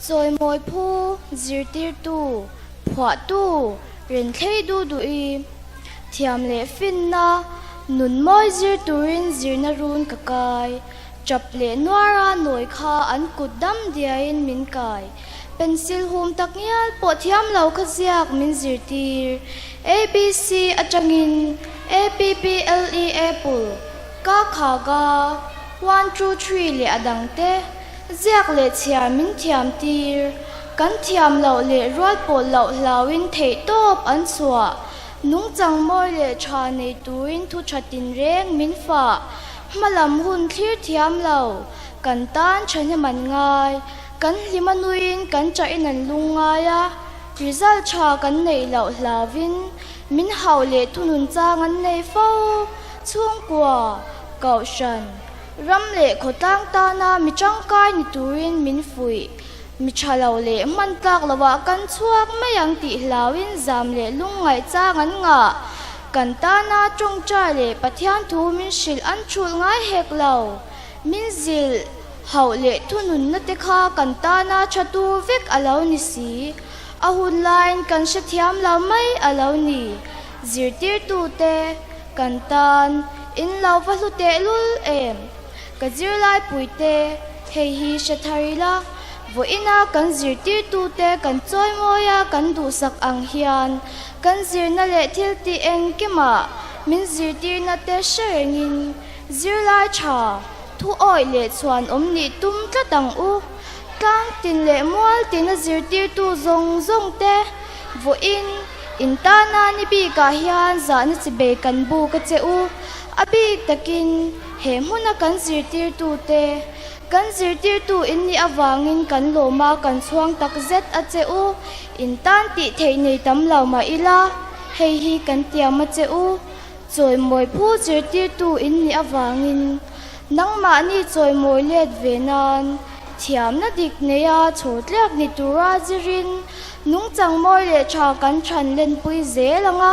Chawimawi phu, zirtirtu, phuahtu, renthlei duh duhi, thiam leh finna, nun mawi zir turin zirna run ka kai. Chap leh nuara nawi kha an kut dam diaiin min kai. Pencil hum tak ngial pawh thiam lo kha ziak min zirtir. ABC atangin APPLE Apple, Ka Kha Ga, One Two Three leh a dangte ziak leh chhiar min thiam tir. Kan thiam loh leh rual pawh loh hlauin theihtawp an chhuah. Nungchang mawi leh tha nei turin thu tha tinreng min fah. Hmalam hun thlir thiam lo, kan tan thahnem an ngai. Kan hlima nuiin kan chahin an lung ngai a, result tha kan neih loh hlauvin min hauh leh thunun chang an nei fo. Chhungkua, Kohhran, ram leh khawtlang tana mi tangkai ni turin min fuih. Mi tha lo leh hman tlak lovah kan chhuak mai ang tih hlauin zam leh lungngaih chang an ngah. Kan tana tawngtai leh Pathian thu min hrilh an thulh ngai hek lo. Min zilh hauh leh thununna te kha kan tana tha tur vek a lo ni si. A hun laiin kan hrethiam lo mai a lo ni. Zirtirtute kan tan in lo va hlu tehlul em? Ka zirlai puite, hei hi hre thar ila, vawiina kan zirtirtute kan chawimawi a kan duhsak ang hian kan zirna leh thil tih engkimah min zirtirna te hre rengin zirlai tha, thu awih leh chhuan awm nih tum tlat ang u. Tlang tin leh mual tina zirtirtu zawng zawng te vawiin in tana ni bikah hian zahna chibei kan buk a che u. A bik takin he hmuna kan zirtirtute, kan zirtirtu in nih avangin kan lawm a, kan chhuang tak zet a che u. In tan tih theih nei tam lo mah ila, hei hi kan tiam a che u. Chawimawi phu zirtirtu in nih avangin nangmahni chawimawi let ve nan thiamna dik neia chhawtliak ni tura zirin nungchang mawi leh tha kan than lenpui zel ang a,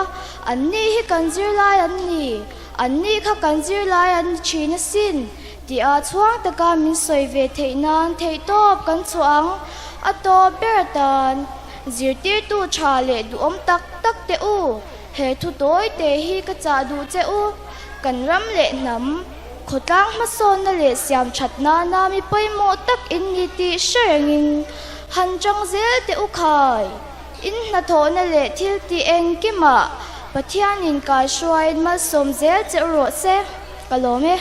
anni hi kan zirlai an ni, anni kha kan zirlai an ni thin asin tia chhuang taka min sawi ve theih nan theihtawp kan chhuah ang a tawp ber atan zirtirtu tha leh duhawm tak tak teh u. He thu tawi te hi ka chah duh che u, kan ram leh hnam, khawtlang hmasawnna leh siam that nana mi pawimawh tak in ni tih hre rengin han chang zel teh u khai. In hnathawhna leh thil tih engkimah Pathianin kaihruaiin malsawm zel che u rawh se, ka lawm e.